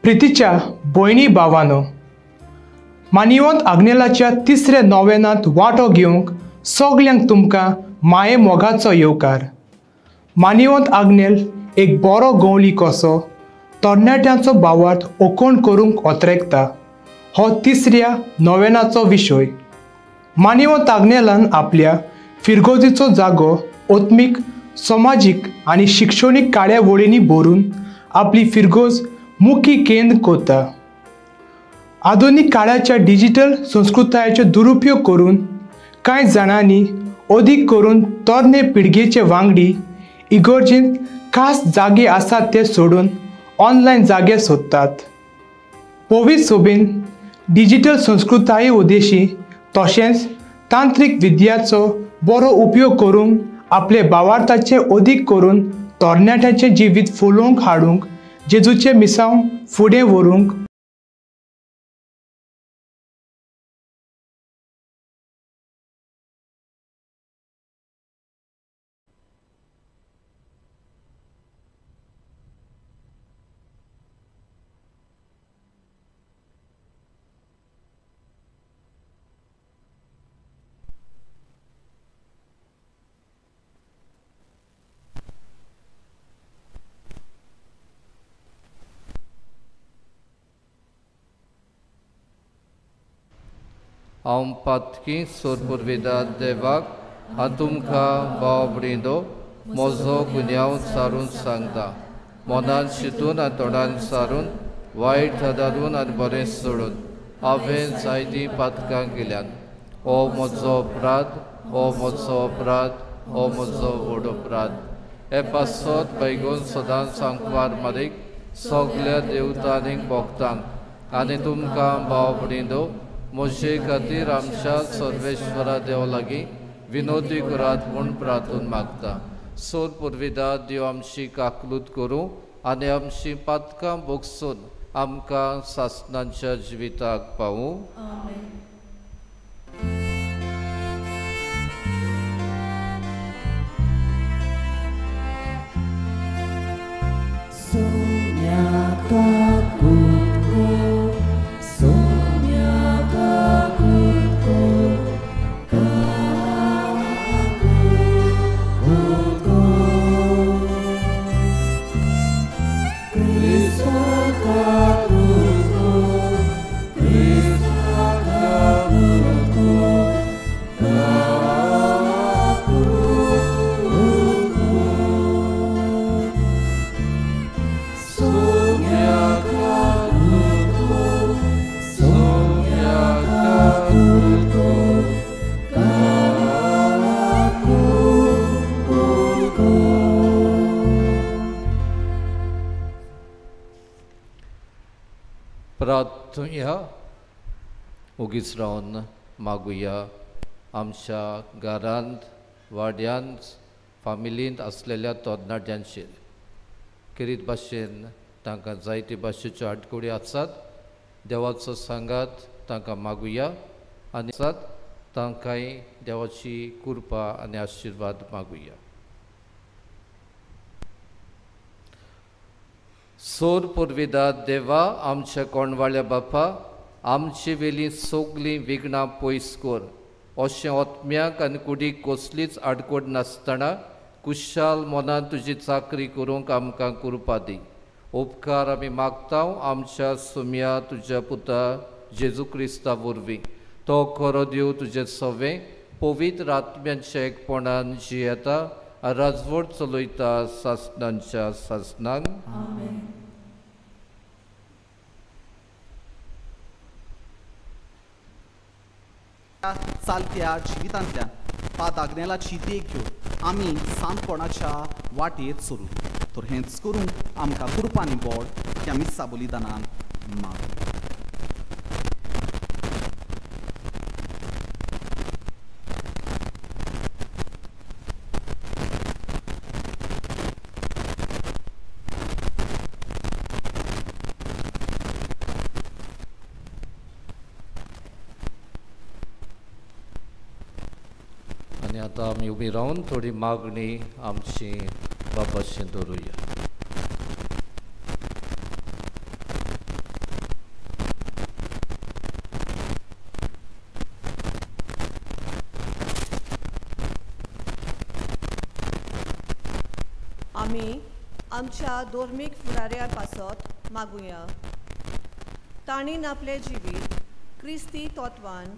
प्रितीच्या भयणी भावानो, मानिवंत आग्नेलाच्या तिसऱ्या नोवेनांत वांटो घेवंक सगल्यांक तुमकां माये मोगाचो येवकार. मानिवंत आग्नेल एक बरो गवळी कसो तरणाट्यांचो भावार्थ ओकोण करूंक ओतरेकता हो तिसऱ्या नोवेनाचो विशय. मानिवंत आग्नेलान आपल्या फिरगोजीचो जागो आत्मीक, समाजीक आनी शिक्षणीक कार्यावळींनी भरून आपली फिरगोज मुखी केंद्र करता. आधुनीक काळाच्या डिजिटल संस्कृतायेचो दुरुपयोग करून कांय जाणांनी अदीक करून तरणे पिळगेचे वांगडी इगर्जेंत खास जागे आसात ते सोडून ऑनलायन जागे सोदतात. पवित्र सोबेन डिजिटल संस्कृताये उद्देशी तशेंच तांत्रीक विद्याचो बरो उपयोग करून आपले भावार्थाचे अदीक करून तरणाट्यांचें जिवीत फुलोवंक हाडूंक जेजूचें मिसांव फुडें व्हरूंक हांव पातकी सोरपुर्विदा देवाक हांव तुमकां भाव भयणींनो म्हजो गुन्यांव सारून सांगता. मनान शितून आनी तोंडान सारून वायट थादारून आनी बरें सोडून हांवें जायतीं पातकां केल्यात. हो म्हजो अपराध, हो म्हजो अपराध, हो म्हजो व्हड अपराध. हे पासत बैगून सदांच सांकवार मारीक सगल्या देवतांनीक भोगतांक आनी तुमकां भाव भयणींनो म्हजे खातीर आमच्या सर्वेश्वरा देव लागीं विनोदी करात म्हूण प्रार्थून मागता. सोर पुर्विदा देव आमची काकलूत करूं आनी आमची पातकां भोगसून आमकां सासणांच्या जिविताक पावूं. प्रार्थुया. ओगीच रावन मागुया. आमच्या घरांत, वाड्यांत, फामिलींत आसलेल्या तरणाट्यांचेर खेरीत भाशेन तांकां जायते भाशेच्यो आडकुडी आसात. देवाचो सांगात तांकां मागुया आनी आसात तांकांय देवाची कृपा आनी आशिर्वाद मागुया. सोर पुर्विदा देवा, आमच्या कोणवाळ्या बापा, आमचे वेलीं सगलीं विघ्नां पयस कर. अशें आत्म्याक आनी कुडीक कसलीच आडकोड नासतना कुशाल मनान तुजी चाकरी करूंक आमकां कृपा दी. उपकार आमी मागता आमच्या सुम्या तुज्या पुता जेजू क्रिस्ता वरवीं. तो खरो देव तुजें सवें पवित्र आत्म्यांच्या एकपणान जियेता राजवट चलयता सासणांच्या सासणांक. चालत्या जिवितांतल्यान पाद आग्नेलाची देख घेवन आमी सामपणाच्या वाटेर चलूं. तर हेंच करूंक आमकां कुरपानी बोड ह्या मिस्सा बलिदानान माग. आतां आमी उबी रावन थोडी मागणी आमची बापाशी दवरुया. आमी आमच्या धर्मीक फुडाऱ्यां पासत मागुया. तांणी आपलें जिवीत क्रिस्ती तत्वान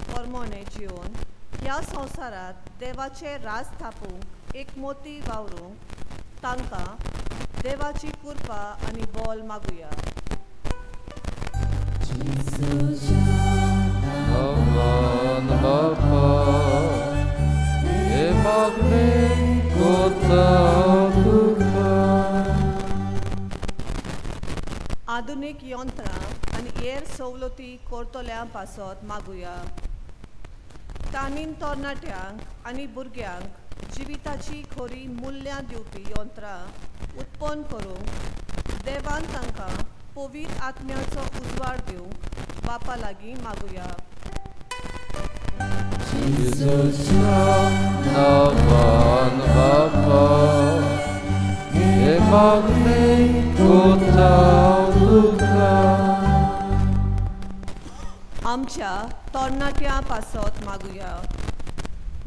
परमोणे जिवन ह्या संवसारांत देवाचें राज थापूंक एक मोती वावरूंक तांकां देवाची कृपा आनी बोल मागुया. आधुनीक यंत्रां आनी हेर सवलती करतल्यां पासत मागुया. तांणी तरणाट्यांक आनी भुरग्यांक जिविताची खरी मुल्यां दिवपी यंत्रां उत्पन्न करूंक देवान तांकां पवित्र आत्म्याचो उजवाड दिवंक बापा लागीं मागुया. आमच्या तरणाट्यां पासत मागुया.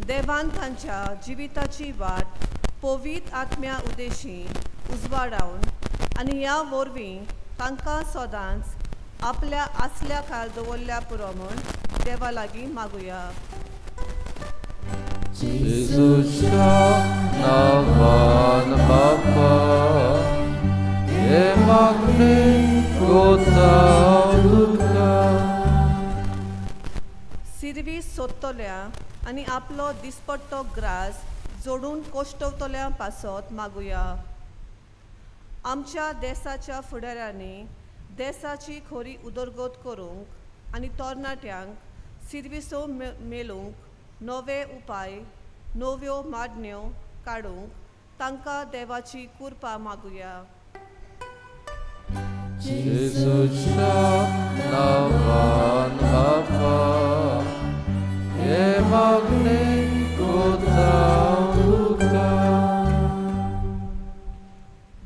देवान तांच्या जिविताची वाट पवित्र आत्म्या उदेशी उजवाडावन आनी ह्या वरवीं तांकां सदांच आपल्या आसल्या खाल दवरल्या पुरो म्हूण देवा लागीं मागुया. सिर्वीस सोदतल्या आनी आपलो दिसपट्टो ग्रास जोडून कोश्टवतल्या पासत मागुया. आमच्या देसाच्या फुडाऱ्यांनी देसाची खरी उदरगत करूंक आनी तरणाट्यांक सिर्विसो मेळूंक नवे उपाय नव्यो मागण्यो काडूंक तांकां देवाची कृपा मागुया.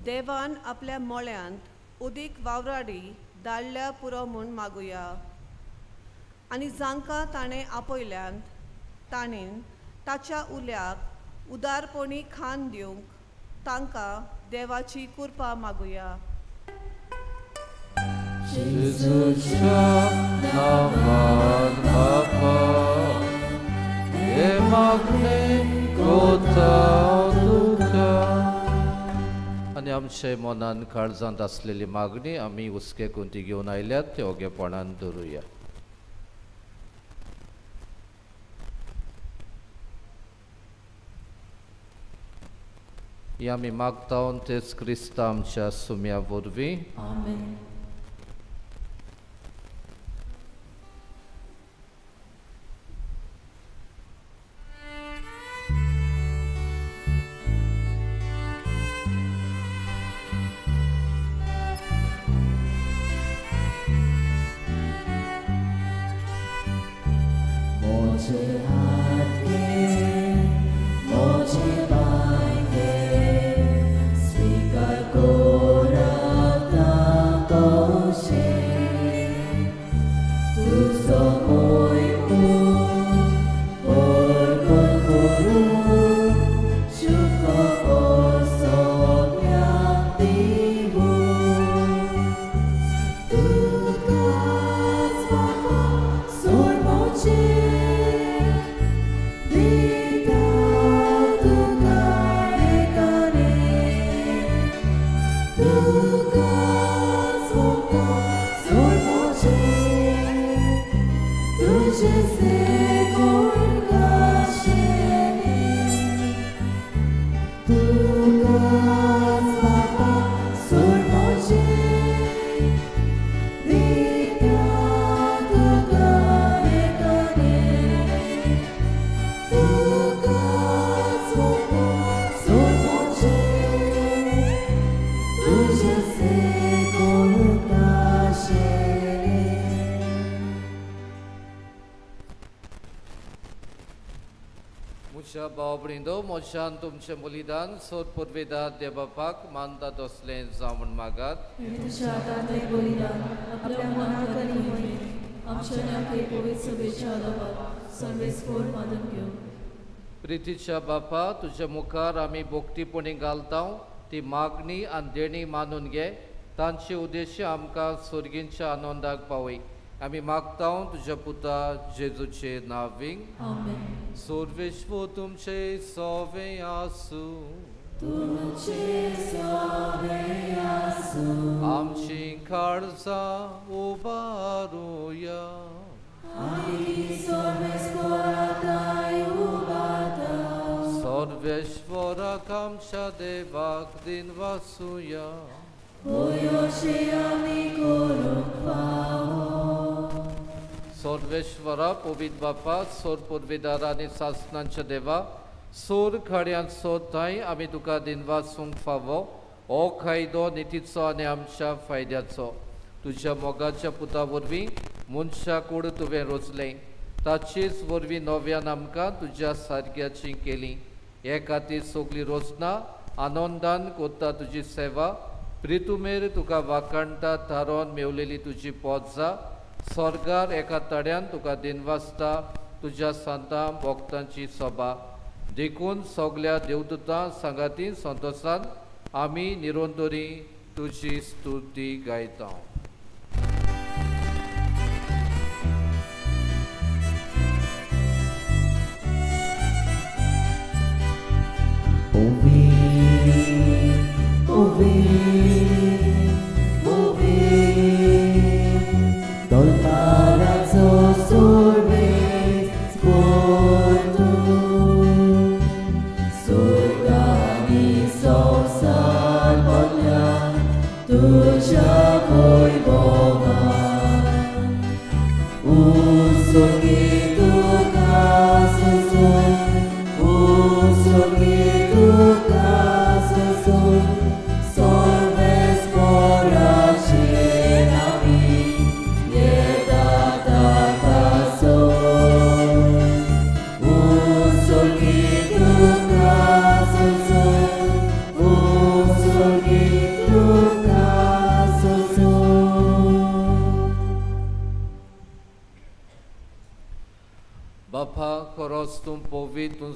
देवान आपल्या मोळ्यांत उदीक वावराडी धाडल्या पुरो म्हूण मागुया आनी जांकां ताणें आपयल्यांत ताणें ताच्या उल्याक उदारपणी खान दिवंक तांकां देवाची कृपा मागुया. आनी आमचे मनान काळजांत आसलेली मागणी आमी हुस्के कुंती घेवन आयल्यात ते ओगेपणान धरुया. ही आमी मागता तेच क्रिस्ता आमच्या सुम्या वरवीं. आमेन. भाव मोशान तुमचें बलिदान सोद पुर्वेदार देवबापाक मानता तसलें जावं म्हूण मागात. प्रितीच्या बापा, तुज्या मुखार आमी भोक्तीपणी घालता ती मागणी आनी देणी मानून घे. तांचे उद्देश्य आमकां सोर्गींच्या आनंदाक पावय. आमी मागता तुज्या पुता जेजूचे नावींग. सोर्वेश्व तुमचे सोवे आसूं. आमची काळजां उबारुया. सर्वेश्वराक आमच्या देवाक दिनवासुया. सर्वेश्वरा पवित्र बापा, सोर पुर्विदार आनी सासनांच्या देवा, सोर खाड्यांचो थंय आमी तुका दिनवासूंक फावो. हो कायदो नितीचो आनी आमच्या फायद्याचो. तुज्या मोगाच्या पुता वरवीं मनशा कूड तुवें रोचलें, ताचेच वरवीं नव्यान आमकां तुज्या सारक्याची केली. हे खातीर सगळी रोचना आनंदान कोत्ता तुजी सेवा. प्रितुमेर तुका वाखाणटा थारोवन मेवलेली तुजी पोजा. स्वर्गार एका तड्यान तुका दिनवासता तुज्या सांतां भक्तांची सभा. देखून सगल्या देवदूतां सांगाती संतोशान आमी निरंतरी तुजी स्तुती गायता.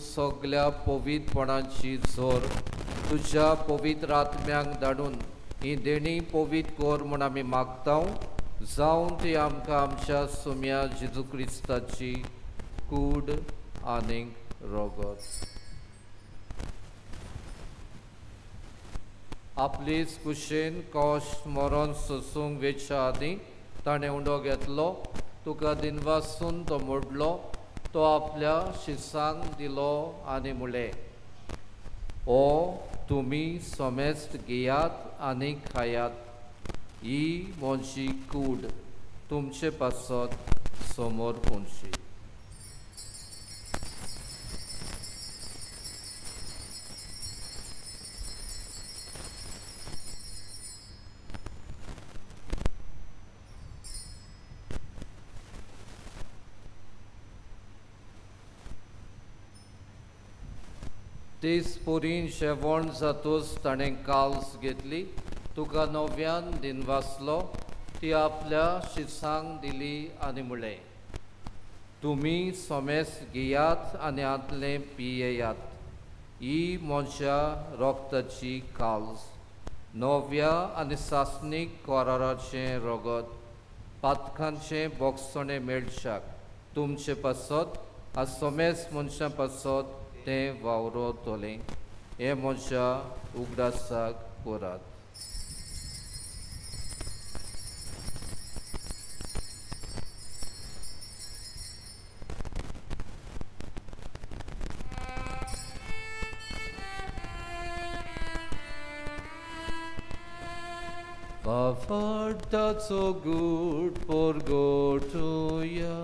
सगल्या पवित्रपणाची जोर तुज्या पवित्र आत्म्यांक धाडून ही देणी पवित्र कर म्हूण आमी मागता. जावन ती आमकां आमच्या सुम्या जेजू क्रिस्ताची कूड आनीक रगत. आपलीच कुशेन कश्ट मरण सोसूंक वेच्या आदीं ताणें उंडो घेतलो, तुका दिनवासून तो मोडलो, तो आपल्या शिसांक दिलो आनी म्हणलें, ओ तुमी समेस्त घेयात आनी खायात, ही म्हजी कूड तुमचे पासत समोर पोंची. तेच पोरीन शेवण जातूच ताणें काल्स घेतली, तुका नव्यान दिनवासलो, ती आपल्या शिसांक दिली आनी म्हणलें, तुमी समेस्त घेयात आनी आतलें पियेयात, ही म्हज्या रोगताची काल्स, नव्या आनी सासणीक कराराचें रगत, पातकांचें बोगसणें मेळशाक तुमचे पासत आनी समेस्त मनशां पासत तें वावरतलें. हें म्हज्या उगडासाक करात. बाफाटाचो गूट पोरगोटुया.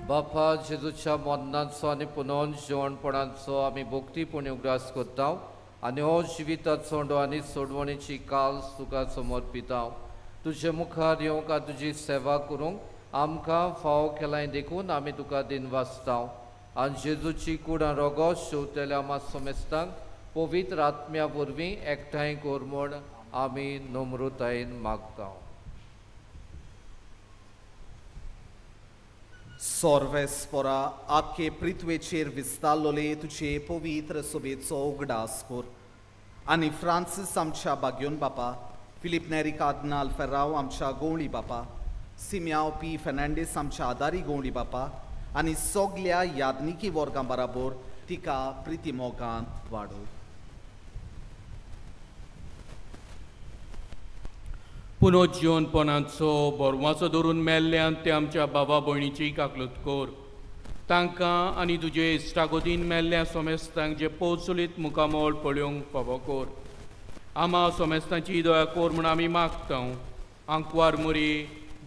बापा जेजूच्या मरणाचो आनी पुनोन जेवणपणाचो आमी भक्तीपणी उगडास करता. आनी हो जिविताचो आनी सोडवणेची काल तुका समर्पिता. तुजे मुखार येवंक आनी तुजी सेवा करूंक आमकां फावो केलाय देखून आमी तुका दिनवासता. आनी जेजूची कूड आनी रोगो शेवतेल्या आमा समेस्तांक पवित्र आत्म्या वरवीं एकठांय कर म्हूण आमी नम्रतायेन मागता. सोर्वेस्पोरा आखे पृथ्वेचेर विस्तारलोले तुजे पवित्र सोबेचो उगडास कर आनी फ्रांसीस आमच्या बाग्योन बापा, फिलीप नेरी कार्दिनाल फेर्राव आमच्या गोवळी बापा, सिम्याव पी फेर्नांडीस आमच्या आदारी गोवळी बापा आनी सगल्या यादनिकी वर्गां बराबर तिका प्रिती मोगांत वाडो. पुनोज्जीवनपणाचो बोरवाचो धरून मेल्ल्यान ते आमच्या बाबा भयणीची काकलूत कर. तांकां आनी तुजे इश्टागोदीन मेल्ल्या सोमेस्तांक जे पोचलीत मुखामोळ पळोवंक फावो कर. आमा सोमेस्तांची दया कर म्हूण आमी मागता. आंकवार मुरी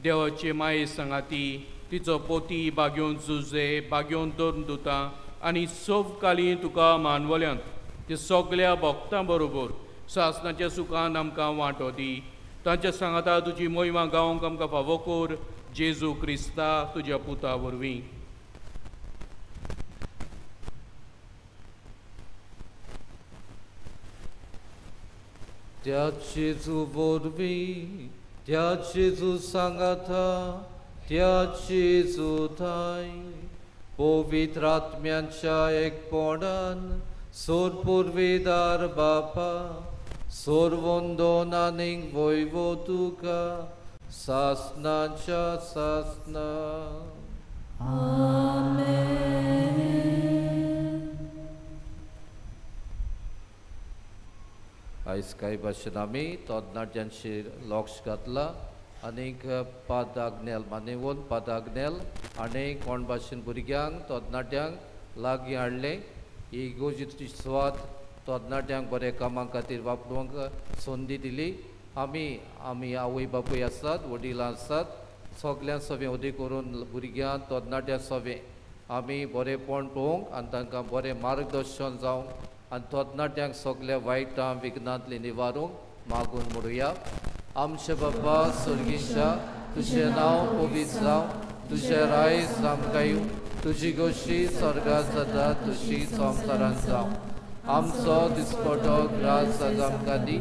देवाचे माये सांगाती तिचो पोती बागेवन जुजे बागेवन धरून दुता आनी सोवकाली तुका मानवल्यांत ते सगल्या भक्तां बरोबर सासनाच्या सुखान आमकां वांटो दी. तांच्या सांगाता तुजी मोहिमा गावंक आमकां फावो कर जेजू क्रिस्ता तुज्या पुता वरवीं. त्या जेजू वरवीं, त्या जेजू सांगाता, त्या जेजू थांय पवित्र आत्म्यांच्या एकपणान सोरपुर्वेदार बापा सोरवंदोन आनीक वैवो तुका सासनाच्या सासना. आयज कांय भाशेन आमी तरणाट्यांचेर लक्ष घातलां आनीक पादाग्नेल मानेवन पादाग्नेल आनी कोण भाशेन भुरग्यांक तरणाट्यांक लागीं हाडलें. ही इगोर्जेची सुवात तरणाट्यांक बऱ्या कामां खातीर वापरूंक संदी दिली. आमी आमी आवय बापूय आसात, वडिलां आसात, सगळ्यां सवें उदी करून भुरग्यांक तरणाट्यां सवें आमी बरेंपण पळोवंक आनी तांकां बरें मार्गदर्शन जावंक आनी तरणाट्यांक सगळ्या वायटां विघ्नांतली निवारूंक मागून म्हणुया. आमचे बाबा स्वर्गीच्या, तुजें नांव पवित्र जावं, तुजें रायज आमकां येवं, तुजी गोश्टी स्वर्गांत जाता तशी संवसारांत जावं. आमचो दिसपटो ग्रास आज आमकां दी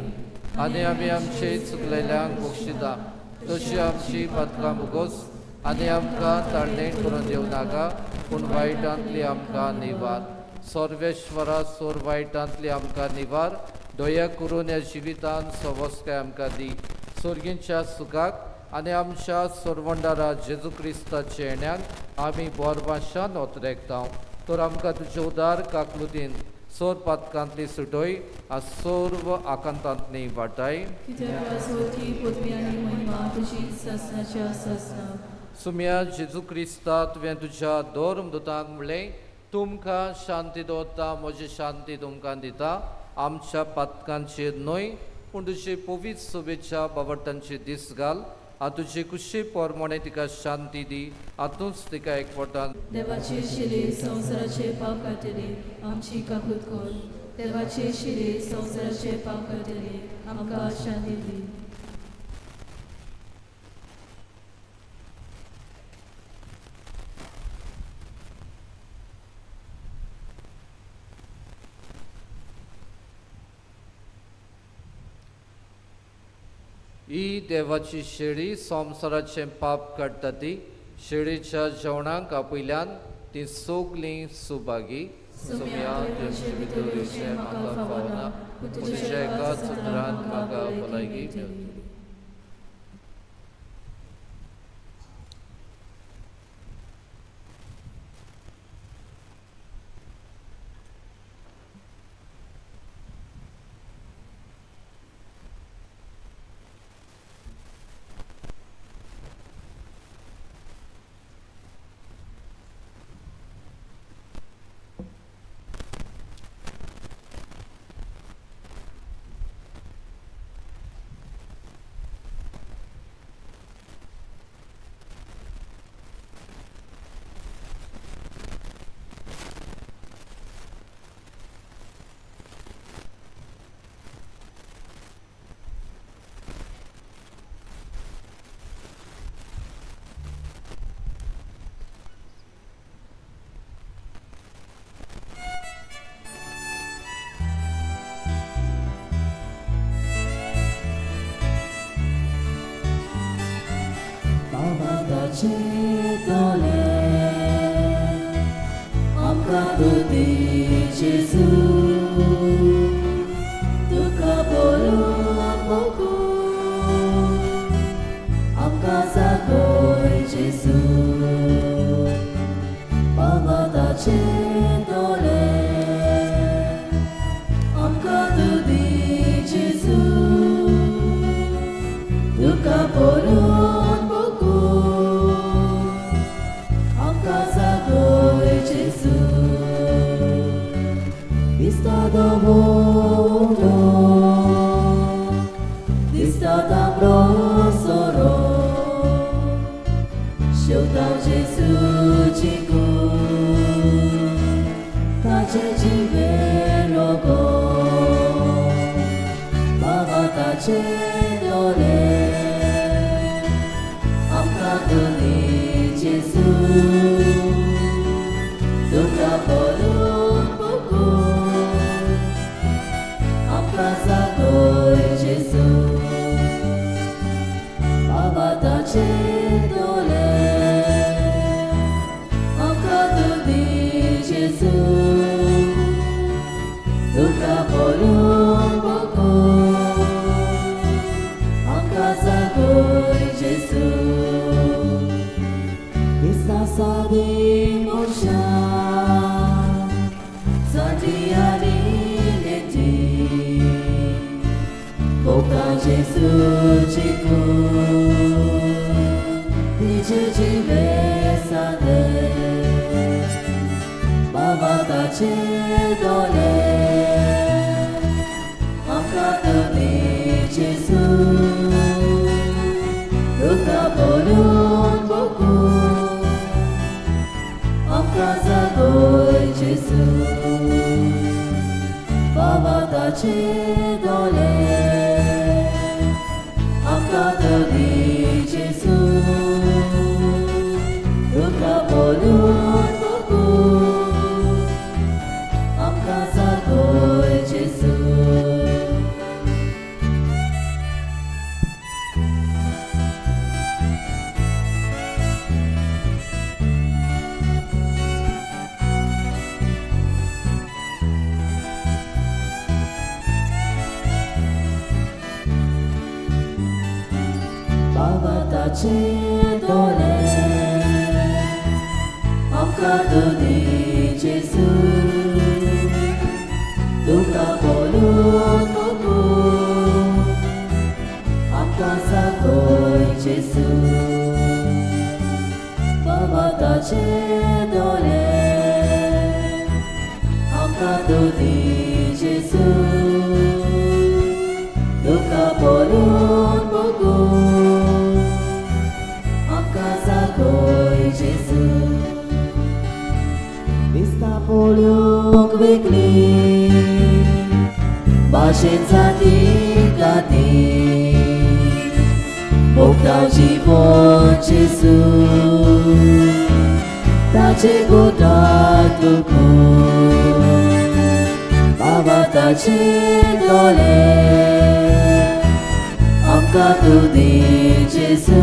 आनी आमी आमचे चुकलेल्यांक बक्षिता तशी आमची पातकां मुगोस आनी आमकां ताळणेट करून दिवं नाका, पूण वायटांतली आमकां निवार. सर्वेश्वरा सोर वायटांतली आमकां निवार. दया करून ह्या जिवितान सवस्काय आमकां दी. स्वर्गींच्या सुखाक आनी आमच्या सोरवंडारा जेजू क्रिस्ताच्या येण्याक आमी बोरभाशान ओतरेकता. तर आमकां तुजे उदार काकलुतीन सोर पातकांतली सुटोय आनी सर्व आकांतांतली वाटाय. सुम्या जेजू क्रिस्ता, तुवें तुज्या धर्म दुतांक म्हणलें, तुमकां शांती दवरता, म्हजी शांती तुमकां दिता. आमच्या पातकांचेर न्हय पूण तुजे पवित्र सोबेच्या बावडटांचे दीस घाल आनी तुजे कुशी प्रमाणे तिका शांती दी. आतूंच तिका एकवटान देवाचे शिरे संवसाराचे पाप काडटले आमची काकूत कर. देवाचे शिरे संवसाराचे पाप काडटले आमकां शांती दी. ही देवाची शेळी संवसाराचें पाप काडटा ती शेळीच्या जेवणाक आपयल्यान ती सगलीं सुभागी. सुम्या तुमचे भितर येवचें म्हाका फावना, तुज्या एकाच उतरान म्हाका भलायकी मेळटली. Tole, amka tuti Jesu, tuka bolu amboku, amka sagoy Jesu, pamata chetole, amka tuti Jesu, tuka bolu amboku. Gesù, vista do mondo, vista da brosoro, scelta Gesù cicu, tace ci velogo, baba tace dole, amca di Gesù. Tuka polun buku, amka sagoy Jesu, baba tace dole, amka tudi Jesu, tuka polun buku, amka sagoy Jesu, Ista sadi mosha. Boca Jesu cicu, dice ci vesane, baba tace dole, amca tudi Jesu, tuka polun boku, amca sagoy Jesu, baba tace dole. Di Gesù, tuka polun boku, amka sagoy Gesù. Tace dole, amca tudi Jesu, tuka polun boku, amka sagoy Jesu, baba tace dole, amca tudi Jesu, tuka polun boku. Gesù, vista polio quickly, pazienza di cati, bocca jivo Gesù, tace godato ku, baba tace dole, amca tu di Gesù.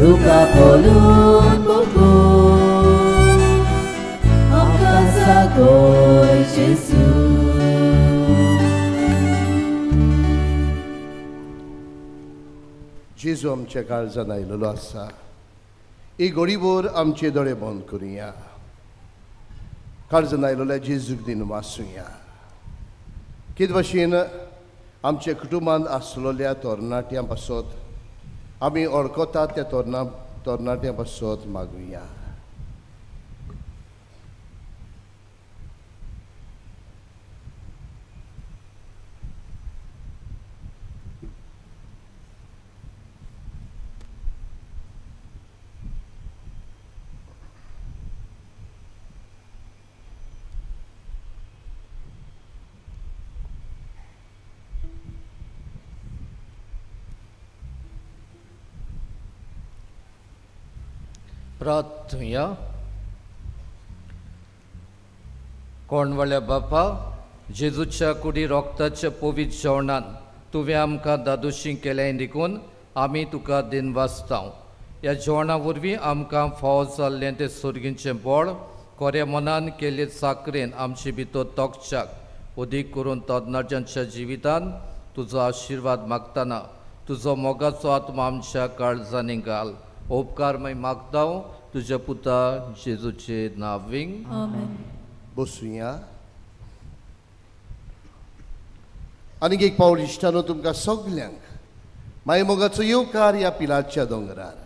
Tuka polun boku, amka sagoy Jesu. जेजू आमच्या काळजान आयिल्लो आसा, ही गोडीभर आमचे दोळे बंद करुया, काळजान आयिल्ल्या जेजूक दिवन वाचुया. कितें भाशेन आमच्या कुटुंबांत आसलेल्या तरणाट्यां पासत आमी वळखतात त्या तरणाट्यां पासत मागुया. प्रार्थुया. कोणवळ्या बापा, जेजूच्या कुडी रोगताच्या पवित्र जेवणान तुवें आमकां दादोशी केलें देखून आमी तुका दिनवासतांव। ह्या जेवणा वरवीं आमकां फावो जाल्लें तें सर्गीचें बळ कोऱ्या मनान केल्ले चाकरेन आमचे भितर तोखच्याक अदीक करून तरणाट्यांच्या जिवितान तुजो आशिर्वाद मागतना तुजो मोगाचो आत्मा आमच्या काळजांनी घाल। उपकार मागीर मागता तुज्या पुता जेजूचे नांवींग आमेन। बसुया। आनीक एक पावट इश्टानो तुमकां सगल्यांक माय मोगाचो येवकार ह्या पिलाच्या दोंगरार।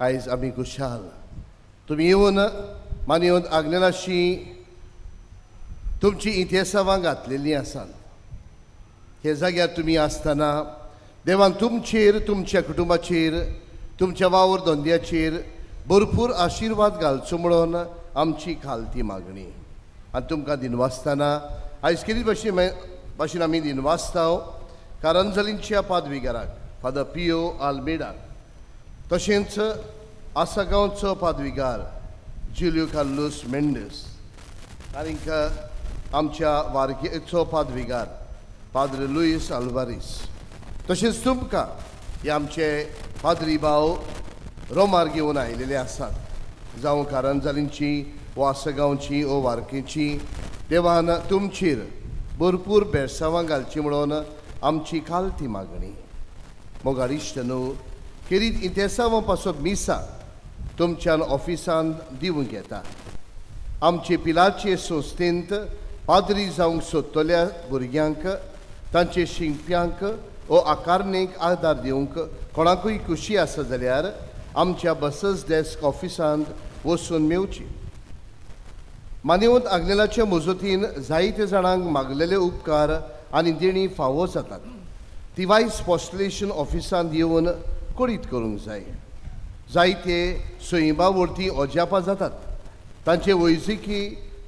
आयज आमी खुशाल तुमी येवन मानयेवन आग्नेलाशी तुमची इतिहासावां घातलेलीं आसात। हे जाग्यार तुमी आसतना देवान तुमचेर, तुमच्या कुटुंबाचेर, तुमच्या वावर धंद्याचेर भरपूर आशिर्वाद घालचो म्हणून आमची खालती मागणी। आनी तुमकां दिनवासतना आयज केली भाशेन आमी दिनवासता कारंजलींच्या पादविगाराक फादर पियो आल्मेडाक, तशेंच आसागांवचो पादविगार जुलियो कार्लूस मेंडस आनीक आमच्या वारकेचो पादविगार पाद्र लुईस आल्वारीस, तशेंच तुमकां हे आमचे पाद्री भाव रोमार घेवन आयिल्ले आसात, जावं कारंजालींची वो आसगांवची वो वारकेची। देवान तुमचेर भरपूर बेरसांवां घालची म्हणून आमची खालती मागणी। मोगाळ इश्ट न्हू केरीत इतिहासावां पासत मिसां तुमच्यान ऑफिसान दिवंक येता। आमचे पिलाचे संस्थेंत पाद्री जावंक सोदतल्या भुरग्यांक, तांचे शिंकप्यांक वो आकारणेक आदार दिवंक कोणाकूय खुशी आसा जाल्यार आमच्या बसस डेस्क ऑफिसांत वचून मेवची। मानेवंत आग्नेलाचे मजतीन जायते जाणांक मागलेले उपकार आनी देणी फावो जातात। ती वायस पोस्टलेशन ऑफिसांत येवन कळीत करूंक जाय। जायते सैमा वरती अजापां जातात, तांचे वैजकी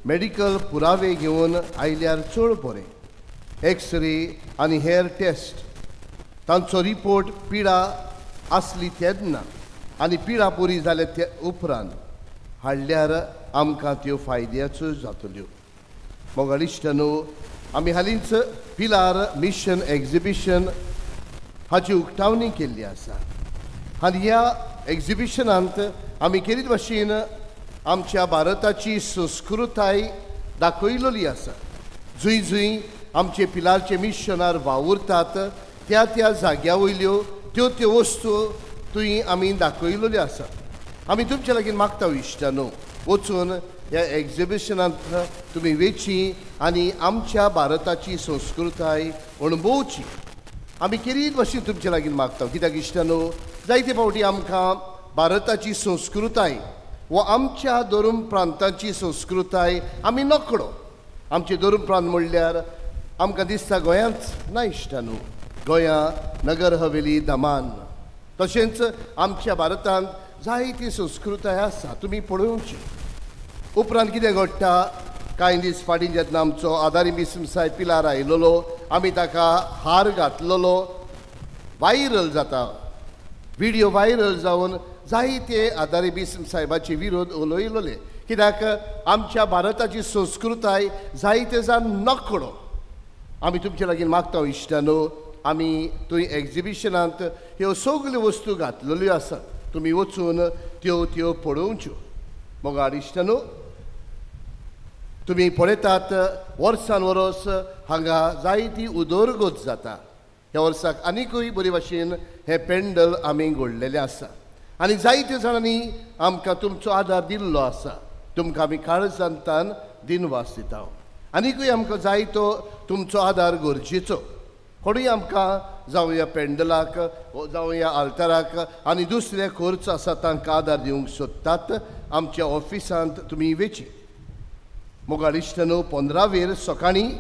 मेडिकल पुरावे घेवन आयल्यार चड बरें। एक्सरे आनी हेर टेस्ट, तांचो रिपोर्ट पिडा आसली तेन्ना आनी पिडा पुरी जाल्या ते उपरांत हाडल्यार आमकां त्यो फायद्याच्यो जातल्यो। मोगाळ इश्ट न्हू आमी हालींच पिलार मिशन एक्झिबिशन हाची उक्तावणी केल्ली आसा आनी ह्या एक्झिबिशनांत आमी केरीत भाशेन आमच्या भारताची संस्कृताय दाखयलेली आसा। जंय जंय आमचे पिलारचे मिशनार वावुरतात त्या त्या जाग्या वयल्यो त्यो त्यो वस्तू थंय आमी दाखयलेल्यो आसा। आमी तुमच्या लागीं मागता इश्टानो वचून ह्या एक्झिबिशनांत तुमी वेची आनी आमच्या भारताची संस्कृताय अणभवची। आमी केरीत भाशेन तुमच्या लागीं मागता कित्याक इश्टानो जायते फावटी आमकां भारताची संस्कृताय वो आमच्या धर्म प्रांताची संस्कृताय आमी नकळो। आमचे धर्म प्रांत म्हणल्यार आमकां दिसता गोंयांत ना इश्टानो, गोंया, नगर हवेली, दमन, तशेंच आमच्या भारतांत जायती संस्कृताय आसा तुमी पळोवची। उपरांत कितें घडटा, कांय दीस फाटीं जेन्ना आमचो आदारी बिस्म साहेब पिलार आयलेलो आमी ताका हार घातलेलो, वायरल जाता व्हिडियो, वायरल जावन जायते आदारी बिस्म साहेबाचे विरोध उलयलेले कित्याक आमच्या भारताची संस्कृताय जायते जाण नकळो। आमी तुमचे लागीं मागता इश्टानो आमी थंय एक्झिबिशनांत ह्यो सगल्यो वस्तू घातलेल्यो आसात, तुमी वचून त्यो त्यो पळोवच्यो। मोगाळ इश्टानो तुमी पळयतात वर्सान वर्स हांगा जायती उदरगत जाता। ह्या वर्साक आनीकूय बरे भाशेन हें पेंडल आमी घडलेलें आसा आनी जायते जाणांनी आमकां तुमचो आदार दिल्लो आसा। तुमकां आमी काळजांतान दिनवास दिता। आनीकूय आमकां जायतो तुमचो आदार गरजेचो। कोणूय आमकां जावं ह्या पेंडलाक जावं ह्या आल्ताराक आनी दुसरे खर्च आसा तांकां आदार दिवंक सोदतात आमच्या ऑफिसांत तुमी वेची। मोगाळ इश्टानो 15वेर सकाळीं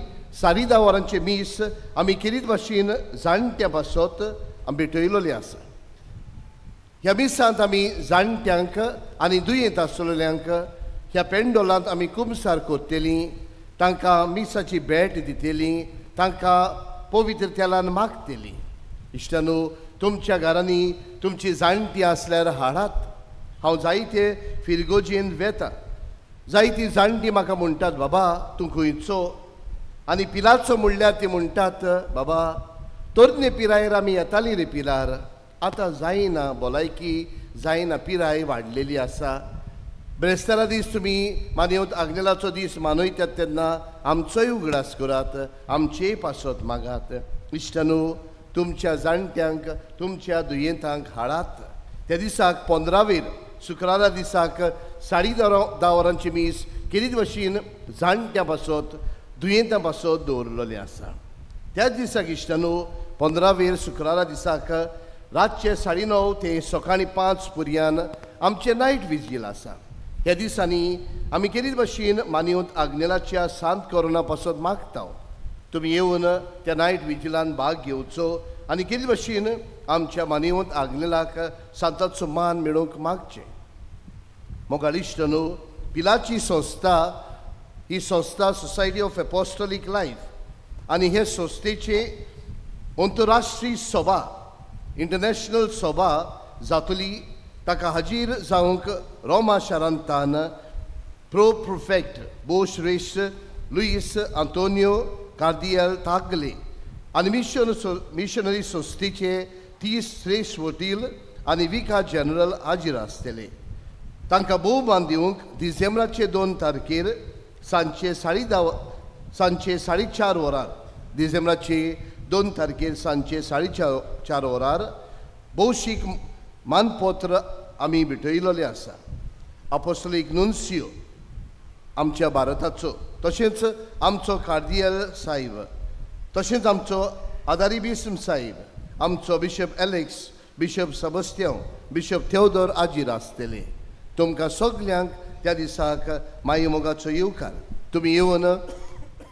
10:30 वरांचें मीस आमी केरीत भाशेन जाणट्यां पासत आमी भेटयलेलें आसा। ह्या मिसांत आमी जाणट्यांक आनी दुयेंत आसलेल्यांक ह्या पेंडोलांत आमी कुमसार करतलीं, तांकां मिसाची भेट दितलीं, तांकां पवित्र तेलान मागतलीं। इश्टानो तुमच्या घरांनी तुमची जाणटी आसल्यार हाडात। हांव जायते फिरगोजेन वेता, जायती जाणटी म्हाका म्हणटात बाबा तूं खंयचो, आनी पिलाचो म्हणल्यार ती म्हणटात बाबा तरणे पिरायेर आमी येतालीं रे पिलार, आतां जायना, भलायकी जायना, पिराय वाडलेली आसा. ब्रेस्तारा दीस तुमी मानयत आग्नेलाचो दीस मानयतात तेन्ना आमचोय उगडास करात, आमचेय पासत मागात. इश्टानू, तुमच्या जाणट्यांक, तुमच्या दुयेंतांक हाडात. त्या दिसाक 15वेर शुक्रारा दिसाक 10:30 वरांची मीस केरीत भशेन जाणट्यां पासत, दुयेंतां पासत दवरलेलें आसा. त्याच दिसाक इश्टानू 15वेर शुक्रारा दिसाक रातचे 9:30 ते सकाळीं 5 पर्यंत आमचें नायट विजील आसा. ह्या दिसांनी आमी केरीत भशेन मानयत आग्नेलाच्या सांत कोरोना पासत मागता. तुमी येवन त्या नायट विजिलान भाग घेवचो आनी केरीत भशेन आमच्या मानयत आग्नेलाक सांताचो मान मेळोवंक मागचें. मोगाळ इश्टानू, पिलाची संस्था ही संस्था सोसायटी ऑफ एपोस्टोलीक लायफ आनी हे संस्थेचे अंतरराष्ट्रीय सभा, इंटरनॅशनल सभा जातली. ताका हाजीर जावंक रोमा शारांतान प्रो प्रोफेक्ट भोवश्रेश्ठ लुईस आंतोनियो कार्दियल तागले आनी मिशनरी संस्थेचे 30 श्रेश्ठ वकील आनी विका जनरल हाजीर आसतले. तांकां भोवमान दिवंक डिसेंबराचे 2 तारखेर सांजचे 4:30 वरार, डिसेंबराचे 2 तारखेर सांजचे 4:30 वरार भौशीक मानपत्र आमी भेटयलेलें आसा. आपोस्टोलीक नुन्सियो आमच्या भारताचो, तशेंच आमचो कार्दियल साहेब, तशेंच आमचो आदारी बिस्म साहेब, आमचो bishop Alex, bishop Sebastiao, bishop Theodore हाजीर आसतले. तुमकां सगल्यांक त्या दिसाक माई मोगाचो येवकार. तुमी येवन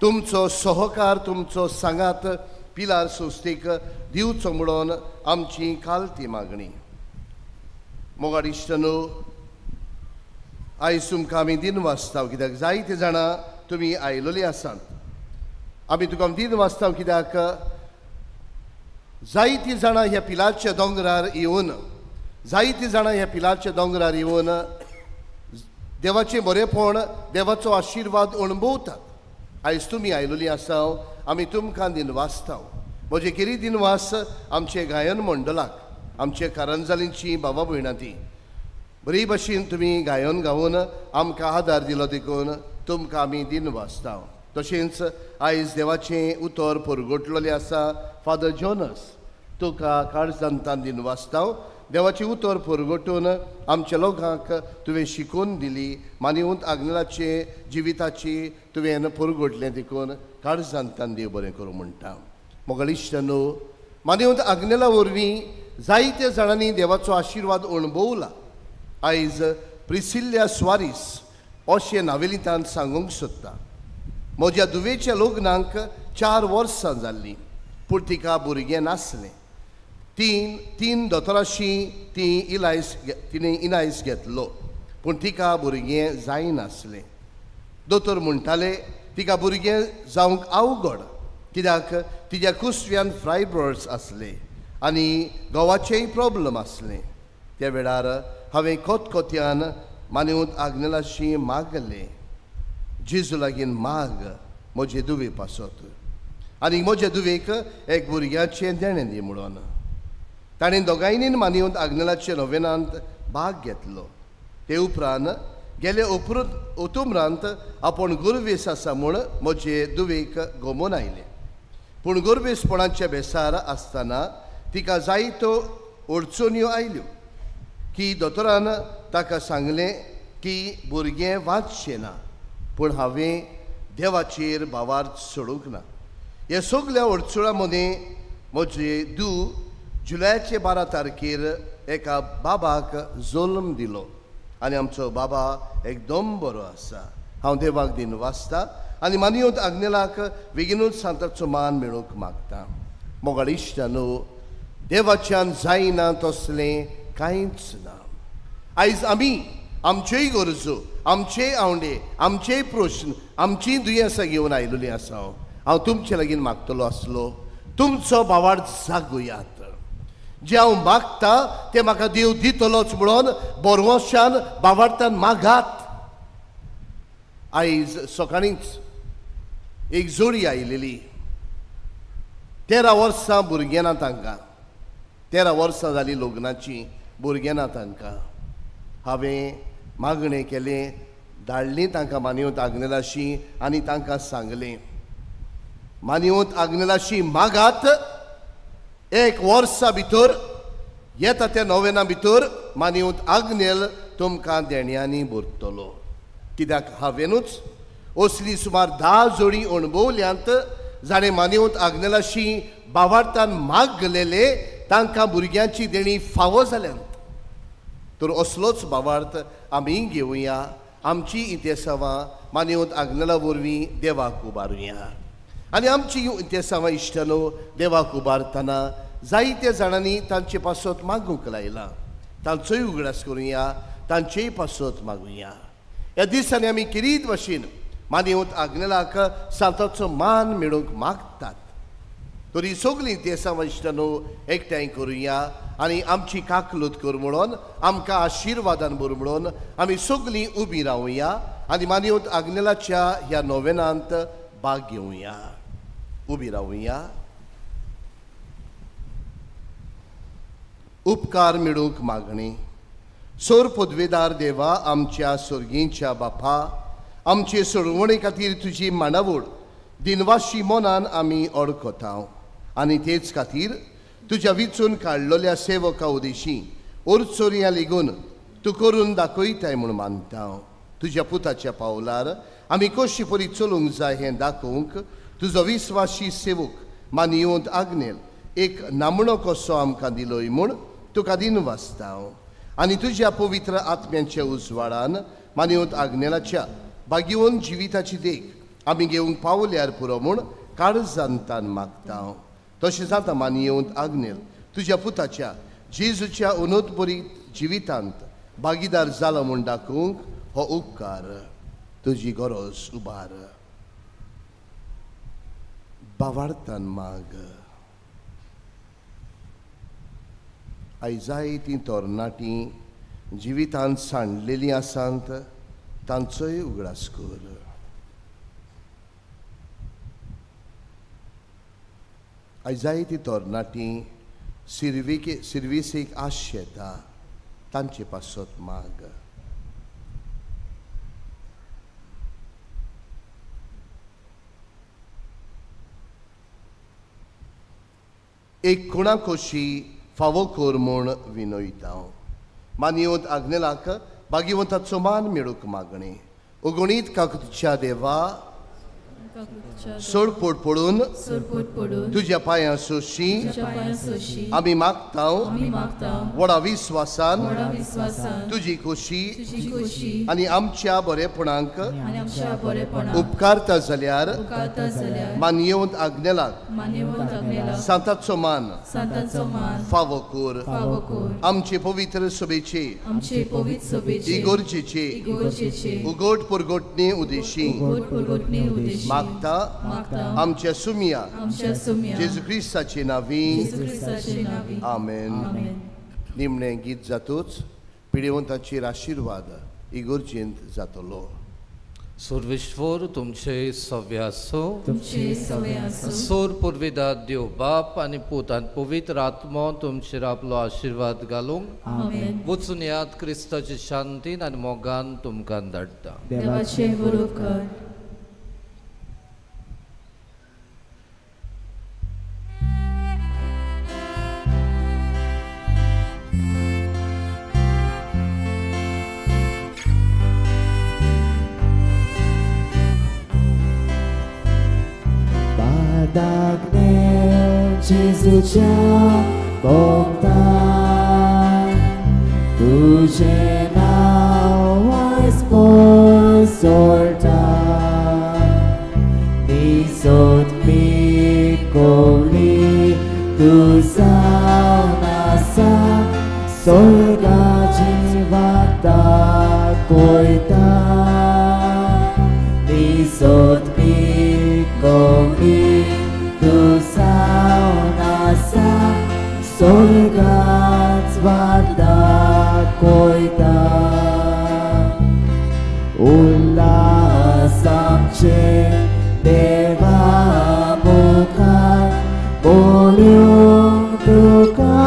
तुमचो सहकार, तुमचो सांगात पिलार संस्थेक दिवचो म्हणून आमची कालती मागणी. मोगाळ इश्टानू, आयज तुमकां आमी दिन वाचता कित्याक जायते जाणां तुमी आयलोली आसात. आमी तुका दिन वाचता कित्याक जायतीं जाणां ह्या पिलारच्या दोंगरार येवन, जायतीं जाणां ह्या पिलारच्या दोंगरार येवन देवाचें बरेपण, देवाचो आशिर्वाद अणभवतात. आयज तुमी आयलोली आसा, आमी तुमकां दिन वाचता. म्हजे केरी दिनवास आमचे गायन मंडळाक, आमचे कारंजालींची बाबा भयणां ती बरी भशेन तुमी गायन गावन आमकां आदार दिलो देखून तुमकां आमी दिन वाचता. तशेंच आयज देवाचें उतर परगटलेलें आसा फादर जोनस, तुका काळजांतान दिन वाचता. देवाचें उतर परगटून आमच्या लोकांक तुवें शिकोवन दिली, मानवंत आग्नेलाचे जिविताची तुवें परगटलें देखून काळजांतान देव बरें करूं म्हणटा. मोगाळ इश्टानू, मानवंत आग्नेला वरवीं जायत्या जाणांनी देवाचो आशिर्वाद अणभवला. आयज प्रिसिल्ल्या स्वारीस अशें नावेलींतान सांगूंक सोदता. म्हज्या दुवेच्या लग्नाक 4 वर्सां जाल्लीं, पूण तिका भुरगें नासलें. तीन दोतोराशी ती इलायस तिणें इलायस घेतलो, पूण तिका भुरगें जायनासलें. दोतोर म्हणटाले तिका भुरगें जावंक अवघड, कित्याक तिज्या कुसव्यान फ्रायब्रॉड्स आसले आनी घोवाचेय प्रॉब्लम आसलें. त्या वेळार हांवें खोतखोत्यान मानवत आग्नेलाशी मागलें, जेजू लागीं माग म्हजे दुवे पासत आनी म्हजे दुवेक एक भुरग्याचें देणें दी म्हणून. ताणें दोगांयनी मानवत आग्नेलाच्या नोवेनांत भाग घेतलो. ते उपरांत गेले उपरांत उतुमरांत आपूण गुरवेस आसा म्हूण म्हजे दुवेक गोमोन आयलें. पूण गुरवेसपणाच्या बेसार आसतना तिका जायत्यो अडचण्यो आयल्यो की दोतोरान ताका सांगलें की भुरगें वाचचें ना, पूण हांवें देवाचेर भावार्थ सोडूंक ना. ह्या सगल्या अडचणां मदीं म्हजे दू जुलयाचे 12 तारखेर एका बाबाक जल्म दिलो आनी आमचो बाबा एकदम बरो आसा. हांव देवाक दिन वाचता आनी मानवत आग्नेलाक बेगीनूच सांताचो मान मेळोवंक मागता. मोगाळ इश्टानू, देवाच्यान जायना तसलें कांयच ना. आयज आमी आमच्योय गरजो, आमचेय आवंडे, आमचेय प्रश्न, आमचीं दुयेंसां घेवन आयिल्लीं आसा. हांव तुमचे लागीं मागतलो आसलो तुमचो भावार्थ जागयात. जें हांव मागता तें म्हाका देव दितलोच म्हणून बरवशान भावार्थान मागात. आयज सकाळींच एक जोडी आयिल्ली, 13 वर्सां भुरगें ना तांकां. 13 वर्सां जालीं लग्नाची, भुरगें ना तांकां. हांवें मागणें केलें, धाडलीं तांकां मानयवंत आग्नेलाशी आनी तांकां सांगलें, मानयवंत आग्नेलाशी मागात, 1 वर्सा भितर येता त्या नोवेना भितर मानयवंत आग्नेल तुमकां देण्यांनी भरतलो. कित्याक हांवेनूच असली सुमार 10 जोडी अणभवल्यांत जाणें मानयवंत आग्नेलाशी बावार्थान मागलेले तांकां भुरग्यांची देणी फावो जाल्यांत. तर असलोच बावार्थ आमी घेवया, आमची इतिहासावां मानयवंत आग्नेला वरवीं देवाक उबारुया. आनी आमची इतिहासावां इश्टानो देवाक उबारतना जायत्या जाणांनी तांचे पासत मागूंक लायलां, तांचोय उगडास करुया, तांचेय पासत मागुया. ह्या दिसांनी आमी किरीत भाशेन मानयवंत आग्नेलाक सांताचो मान मेळोवंक मागतात. तरी सगळीं देसां इश्टानो एकठांय करुया आनी आमची काकलूत कर म्हणून, आमकां आशिर्वादान भर म्हणून आमी सगळीं उबी रावया आनी मानयवंत आग्नेलाच्या ह्या नोवेनांत भाग घेवया. उबी रावया. उपकार मेळूंक मागणी. सोर पदवेदार देवा, आमच्या सोर्गींच्या बापा, आमचे सोडवणे खातीर तुजी मांडावळ दिनवाशी मनान आमी अडकता आनी तेच खातीर तुज्या विचून काडलेल्या सेवका उदेशी ओरचोरयां लेगून तूं करून दाखयताय म्हूण मानता. तुज्या पुताच्या पावलार आमी कशी परी चलूंक जाय हें दाखोवंक तुजो विस्वाशी सेवक मानयवंत आग्नेल एक नामणो कसो आमकां दिलोय म्हूण तुका दिनवासता. आनी तुज्या पवित्र आत्म्यांच्या उजवाडान मानयवंत आग्नेलाच्या भाग्यवंत जिविताची देख आमी घेवंक पावल्यार पुरो म्हूण काळजांतान मागता. तशें जाता मानयवंत आग्नेल तुज्या पुताच्या जेजूच्या उनोतबरी जिवितांत भागीदार जाला म्हूण दाखोवंक हो उपकार तुजी गरज उबार. बावार्थान माग. आयज जायतीं तरणाटीं जिवितांत सांडलेलीं आसात, तांचोय उगडास कर. आयज जायतीं तरणाटीं सिर्विसेक आशेता, तांचे पासत माग. एक खुणा खोशी फावो कर म्हूण विनयता. मानयवंत आग्नेलाक भाग्यवंताचो मान मेळूंक मागणी. अगणीत काकुतीच्या देवा, सोडपोट पडून तुज्या पांयां सोशी आमी मागता, व्हडा विस्वासान तुजी खोशी आनी आमच्या बरेपणाक उपकारता जाल्यार मानयवंत आग्नेलाक सांताचो मान फावो कर. आमचे पवित्र सभेचे इगोर्जेचे उगोट पुरगोटणे उदेशी मागता आमच्या सुमिया जेजू क्रिस्ताचे नांवी. आमेन. निमणें गीत जातूच पिडेवंताचेर आशिर्वाद इगोर्जेंत जातलो. सुरविश्वर तुमचे सव्य आसूं, सोर पुर्विदा देव बाप आनी पूत आनी पवित्र आत्मो तुमचेर आपलो आशिर्वाद घालूंक. वचून याद क्रिस्ताचे शांतीन आनी मोगान तुमकां धाडटा. जेजूच्या भोगतान तुजें नांव आयज पसरता, निसोत पिकोवली तूं जावन आसा, स्वर्गाची वाट दाखयता, निसोत पिकोवली तूं जावन आसा, स्वर्गाच वाट दाखयता. उल्हास आमचे देवा मुखार बोलूंक तुका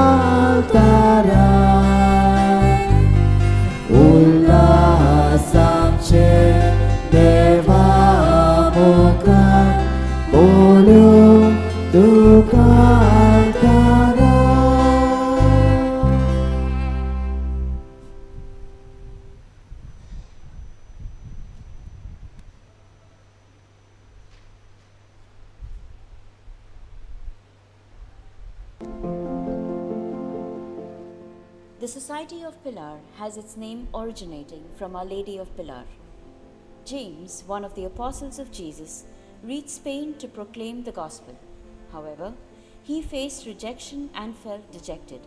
तुका आल्तारा. The Society of Pilar has its name originating from Our Lady of Pilar. James, one of the apostles of Jesus, reached Spain to proclaim the gospel. However, he faced rejection and felt dejected.